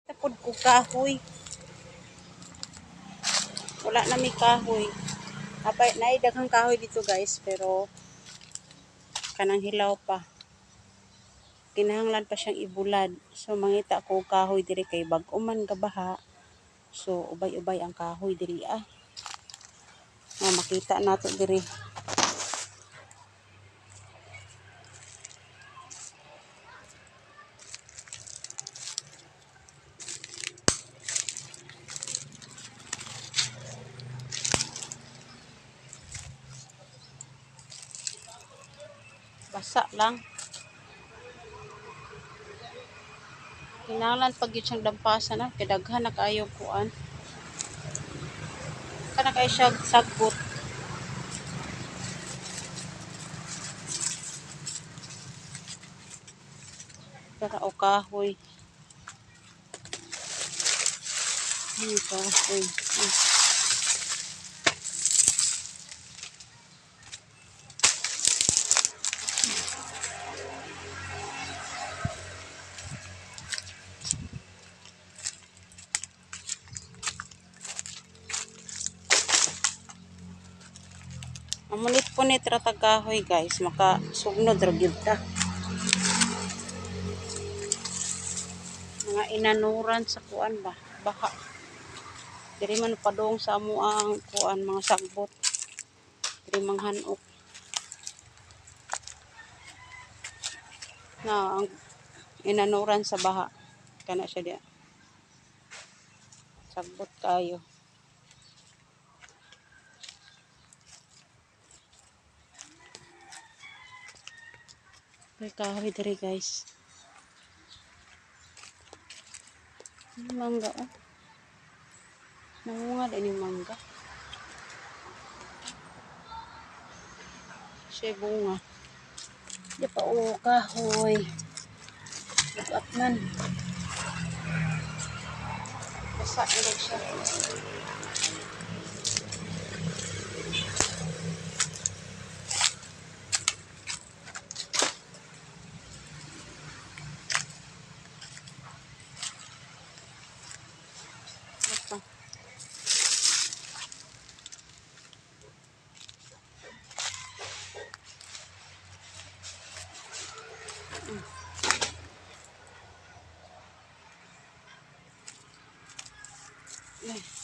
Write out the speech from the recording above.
Tapod ko kahoy. Wala na may kahoy. Apay, naay daghang kahoy dito, guys, pero kanang hilaw pa. Kinahanglan pa siyang ibulad. So mangita ko og kahoy diri kay bag-o man gabaha. So ubay-ubay ang kahoy diri ah. Nga makita nato diri. Basa lang. Kinahanglan pag yun siyang dampasan na kay daghan na kaayo kuan. Kana kay siya sagbot. Para o kahoy. Ay, kahoy. Ay. Mamunit-punit ra tag kahoy, guys, maka sugnod ra gyud ta. Mga inanuran sa kuan ba, baha. Diri man padung sa amo ang kuan, mga sagbot. Diri manghanok. Na ang inanuran sa baha. Kana siya diya. Sagbot kayo. May kahoy diri, guys. Mangga oh. Namunga din yung mangga. Siya bunga. Di pa oh, kahoy. Bugat man. Basa na lang siya. Basta. Ay.